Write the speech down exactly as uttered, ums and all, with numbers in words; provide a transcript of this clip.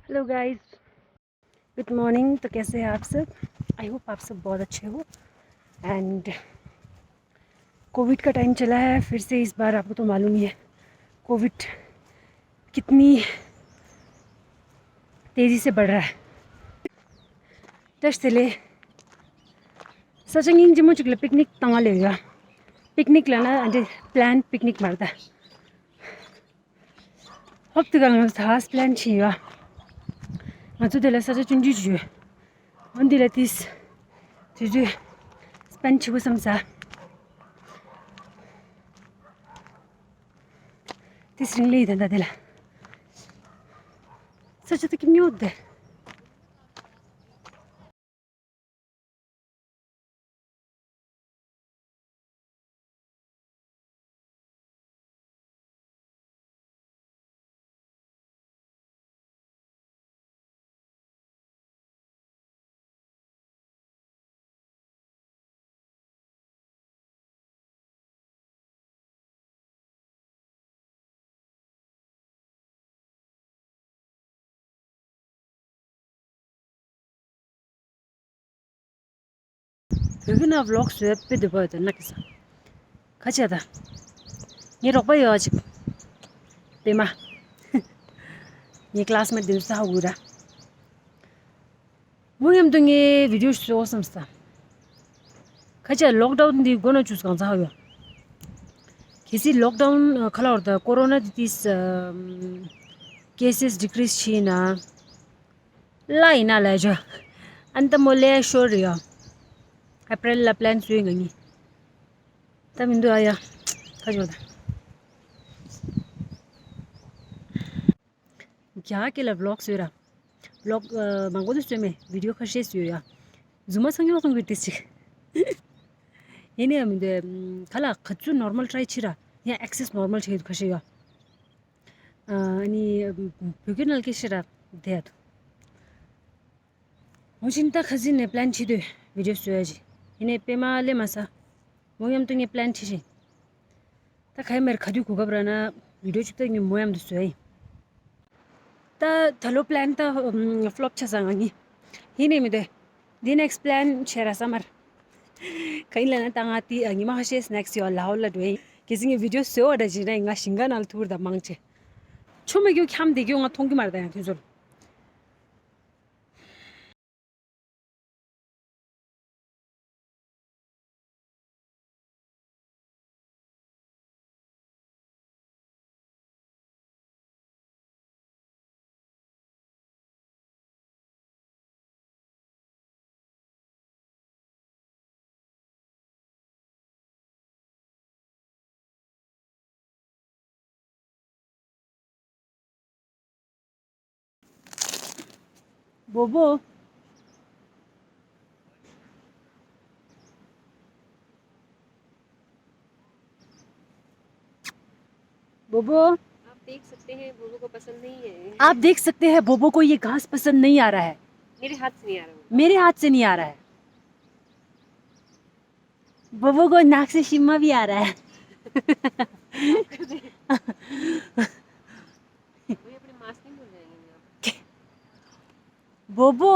Hello guys, good morning। तो कैसे हैं आप सब? आई होप आप सब बहुत अच्छे हो। एंड कोविड का टाइम चला है फिर से। इस बार आपको तो मालूम ही है कोविड कितनी तेज़ी से बढ़ रहा है। दस ले सचंग इन जिमो चुकले पिकनिक तंगा ले गया। पिकनिक लाना अंडे प्लान पिकनिक मारता। ཧོབ་ཏི་ག་ང་ཚོ་ཧ་སི་པི་ལན་ཆི་ཡོད། ང་ཚོ་དེ་ལ་ས་ཆ་ཆུང་ཆུང་ཅིག་ཡོད། འོན་ཏི་ལ་ཏིས་དུས་ཚོད་སྤེན་ཆི་བོ་བསམ་ས། ཏིས་རིང་ལི་ཡི་ད་ད་དེ་ལ་ས་ཆ་ཏི་ཀིམ་ཉོ་དེ། བོད་ཀྱི་ན་ཝི་ལོག་བཟོས་པའི་འདོད་པ་ཡོད་ན་གི་ས། ཁ་ཆེ་ད། ངའི་རོགས་པ་ཡོད་ཅིག་པེ་མ། ངའི་ཀླ་སི་མེ་ཊི་དེ་ཚོ་ཧ་གོ་ར། མོ་མཉམ་དུ་ངའི་བི་ཌི་ཡོ་བཟོ་བསམ་ས། ཁ་ཆེ་ལོག་ཌའུན་འདི་མགོ་ན་བཅུག་གང་ཚ་ཧ་ཡོད། གལ་སྲིད་ལོག་ཌའུན་ཁ་ལ་བར་ད་ཀོ་རོ་ན་དེ་དུས་ཀེ་སི་ཌི་ཀི་རི་སི་ཆེ་ན། ལ་ཡིན་ན་ལ་ཇོ། ཨན་ད་མོ་ལེ་ཤོར་ཡོད། ཨེ་པྲིལ་ལ་པི་ལན་བཟོས་ང་གཉིས། ད་མི་འདུག་ཨ་ཡ། ཁ་ཆེ་ད། རྒྱ་སྐད་ལ་ཝི་ལོག་བཟོས་ར། ཝི་ལོག་མང་པོ་དུ་བཟོས་མེད། བི་ཌི་ཡོ་ཁ་ཤས་བཟོས་ཡ། རྫུན་མ་ཚང་ཡོང་སོང་གི་ཏི་ཅིག་ཡིན་ནའི་མི་འདུག་ག་ལ་ག་ཚོད་ནོར་མལ་ཊ་རའི་བྱེད་ར། ཡང་ཨེག་སེ་སི་ནོར་མལ་བྱེད་ཡོད་ཁ་ཤས་ཡོད། ཨ་ནི་བོད་སྐད་ནང་སྐད་བཤད་ར་བསྡད་ཡ་འདུག་འོ་ཅིན་ད་ཁ་སི་ནས་པི་ལན་བྱེད་དུས་བི་ཌི་ཡོ་བཟོ་ཡ་ཅི། ཡིན་ནའི་པེ་མ་ལེ་མ་ས། མོ་མཉམ་དུ་ངས་པི་ལན་བྱེད་བཞིན། ད་ག་ཡ་མེར་ག་དུས་གོ་སྐབས་རག་ན་བི་ཌི་ཡོ་གཅིག་ད་ངས་མོ་མཉམ་དུ་བཟོ་ཡ་ཡིན། ད་ད་ལོ་པི་ལན་ད་ཕི་ལོབ་ཆ་ས་ང་གཉིས། ཡིན་ནའི་མི་འདུག་འདི་ནེག་སི་པི་ལན་བྱེད་ར་ས་མར། ག་ཡིན་ལ་ན་ད་ང་དེ་ཉི་མ་ཁ་ཤས་སི་ནེག་སི་ཡོད་ལ་ཧོ་ལ་འགྲོ་ཡིན། གལ་སྲིད་ངས་བི་ཌི་ཡོ་བཟོ་བ་འདྲ་བྱེད་ན་ང་ཞིང་ཁ་ནང་ལ་ཐུག་ར་ད་མང་ཆེ། ཆོ་མེ་རྒྱུ་འཁྱམ་བསྡད་རྒྱུ་ང་མཐོང་གི་མ་རེད་ད་ཡང་དུས་ཚོད། བོ་བོ། བོ་བོ། आप देख सकते हैं, बोबो को पसंद नहीं है। आप देख सकते हैं, बोबो को ये घास पसंद नहीं आ रहा है। मेरे हाथ से नहीं आ रहा वो। मेरे हाथ से नहीं आ रहा है। बोबो को नाक से शिम्मा भी आ रहा है। वो अपने मास्क नहीं भूल जाएंगे। बोबो।